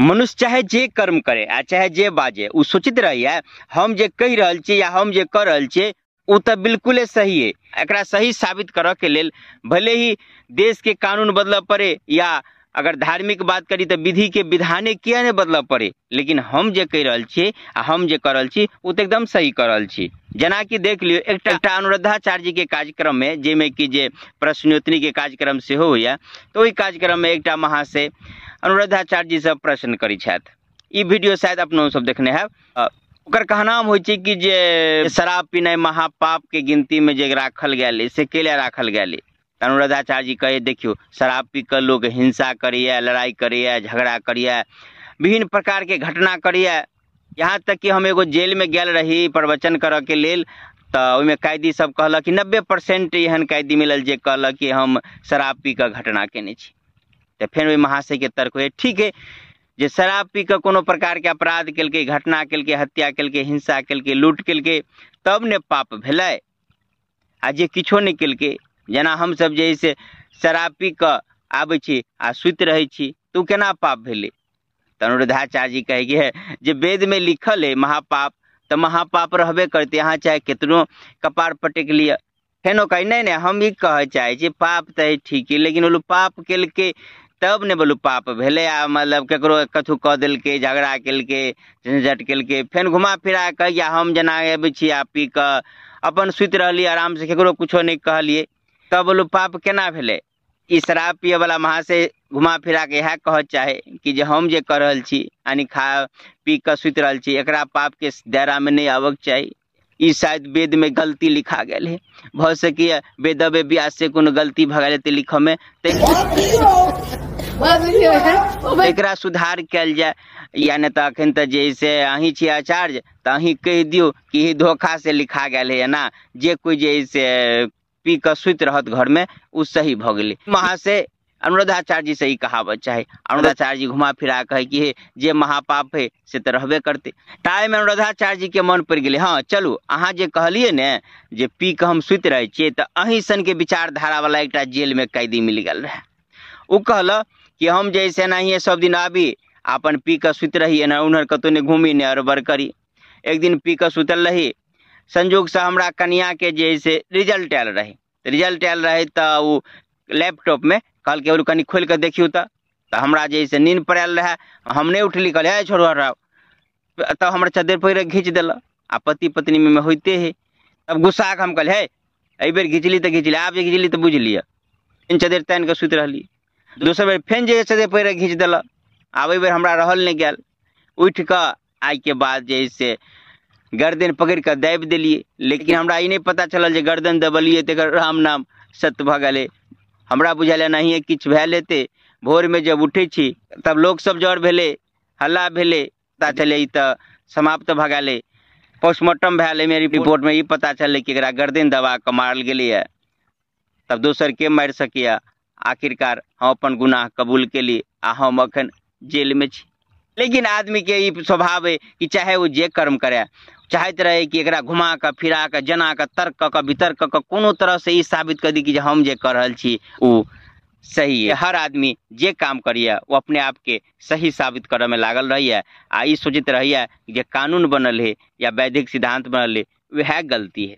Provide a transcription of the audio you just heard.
मनुष्य चाहे जे कर्म करे आ चाहे जे बाजे, ओ सोचैत रहैया हम जे कहि रहल छी या हम जे कऽ रहल छियै ओ तऽ बिल्कुले सही अइ। एकरा सही साबित करऽके लेल भले ही देशके कानून बदलऽ पड़े या अगर धार्मिक बात करी तऽ विधिके विधाने किया नहि बदलऽ पड़े, लेकिन हम जे कहि रहल छियै आ हम जे कऽ रहल छी ओ तऽ एकदम सही कऽ रहल छी। जेनाकि देख लियौ एकटा एकटा अनुराधाचार्यजीके कार्यक्रममे, जाहिमे कि जे प्रश्नोत्तरीके कार्यक्रम सेहो होइए, तऽ ओहि कार्यक्रममे एकटा महाशय अनुराधाचार्यजीसँ प्रश्न करै छथि। ई वीडियो शायद अपनो सब देखने हैब। ओकर कहनाम होइ छै कि जे शराब पीनाइ महापापके गिनतीमे जे राखल गेल अइ से केला राखल गेल अइ। अनुराधाचार्य जी कहै देखियौ शराब पी कऽ लोक हिंसा करैए, लड़ाइ करैए, झगड़ा करैए, विभिन्न प्रकारके घटना करैए। यहाँ तक कि हम एगो जेलमे गेल रही प्रवचन करऽके लेल, तऽ ओहिमे कैदी सब कहलक कि 90% एहन कैदी मिलल जे कहलक कि हम शराब पी कऽ घटना केने छी। तऽ फेर ओहि महाशयके तर्क होइए ठीक है, जे शराब पी कऽ कोनो प्रकारके अपराध केलकै, घटना केलकै, हत्या केलकै, हिंसा केलकै, लूट केलकै, तब ने पाप भेलै। आ जे किछो नहि केलकै, जेना हमसब जे है से शराब पी कऽ आबै छी आ सुति रहै छी, तऽ ओ केना पाप भेलै? तऽ अनुराधाचार्य जी कहै कि हे जे वेदमे लिखल है महापाप, तऽ महापाप रहबे करतै, अहाँ चाहे केतनो कपार पटकि लिअ। फेनो कहै नहि नहि, हम ई कहऽ चाहै छी पाप तऽ है ठीक है, लेकिन बोलू पाप केलकै तब ने बोलू पाप भेलै। आ मतलब ककरो कथू कऽ देलकै, झगड़ा केलकै, झंझट केलकै, फेन घुमा फिरा कऽ या हम जेना अबै छी आ पी कऽ अपन सुति रहलियै आरामसँ, ककरो कुछो नहि कहलियै, तब बोलू पाप केना भेलै? ई शराब पियैवला महाशय घुमा फिरा कऽ इएह कहऽ चाहै कि जे हम जे कऽ रहल छी यानि खा पी कऽ सुति रहल छी, एकरा पापके दायरामे नहि आबऽके चाही। ई शायद वेदमे गलती लिखा गेल है, भऽ सकैए वेदवे व्यास से कोनो गलती भऽ गेल हेतै लिखऽमे, तऽ एकरा सुधार कयल जाय। या नहि तऽ अखन तऽ जे से अहीं छी आचार्य, तऽ अहीं कहि दियौ कि ई धोखा से लिखा गेल है एना, जे कोइ जे से पी कऽ सुति रहत घरमे ओ सही भऽ गेलै। महाशय अनुराधाचार्य जी से ई कहावत चाही। अनुराधाचार्य जी घुमा फिरा कहै कि हे जे महापाप है से तऽ रहबे करतै। ताहिमे अनुराधाचार्य जी के मन पड़ि गेलै, हँ चलू अहाँ जे कहलियै ने जे पी कऽ हम सुति रहै छियै, तऽ अहीं सनके विचारधारावला एकटा जेलमे कैदी मिल गेल रहै। ओ कहलक कि हम जे से एनाहिए सब दिन आबी आ अपन पी कऽ सुति रही, एना उन्हर कतहु नहि घूमी नहि अड़बड़ करी। एक दिन पी कऽ सुतल रही, संजोगसँ हमरा कनियाके जे है से रिजल्ट आयल रहै। रिजल्ट आयल रहै तऽ ओ लैपटॉपमे कहलकै ओ कनि खोलि कऽ देखियौ। तऽ हमरा जे है से नींद पड़ायल रहए, हम नहि उठली, कहलियै हे छोड़ू हटाउ, तब हमर चद्दरि पहिर घीच देलक। आ पति पत्नीमे होइते है, तब गुस्सा कऽ हम कहलियै हे एहिबेर घिचली तऽ घिचली, आब जे घिचली तऽ बुझि लिअ। फेन चद्दरि तानि कऽ सुति रहली। दोसर बेर फेन जे चद्दरि पहिर घीच देलक, आब एहिबेर हमरा रहल नहि गेल, उठि कऽ आइके बाद जे है से गर्दन पकड़ि कऽ दाबि देलियै। लेकिन हमरा ई नहि पता चलल जे गर्दन दबलियै तऽ एकर राम नाम सत्य भऽ गेलै। हमरा बुझायल एनाहिए किछु भेल हेतै। भोरमे जब उठै छी तब लोकसब जर भेलै, हल्ला भेलै, पता चललै ई तऽ समाप्त भऽ गेलै। पोस्टमार्टम भेल, एहिमे रिपोर्टमे ई पता चललै कि एकरा गर्दन दबा कऽ मारल गेलैए, तब दोसर के मारि सकैए। आखिरकार हम अपन गुनाह कबूल केली आ हम अखन जेलमे छी। लेकिन आदमीके ई स्वभाव अइ कि चाहे ओ जे कर्म करए, चाहैत रहै कि एकरा घुमा कऽ फिरा कऽ जना कऽ तर्क कऽ कऽ वितर्क कऽ कऽ कोनो तरहसँ ई साबित कऽ दी कि जे हम जे कऽ रहल छी ओ सही अइ। हर आदमी जे काम करैए ओ अपने आपके सही साबित करऽमे लागल रहैए आ ई सोचैत रहैए जे कानून बनल है या वैदिक सिद्धांत बनल है वएह गलती है।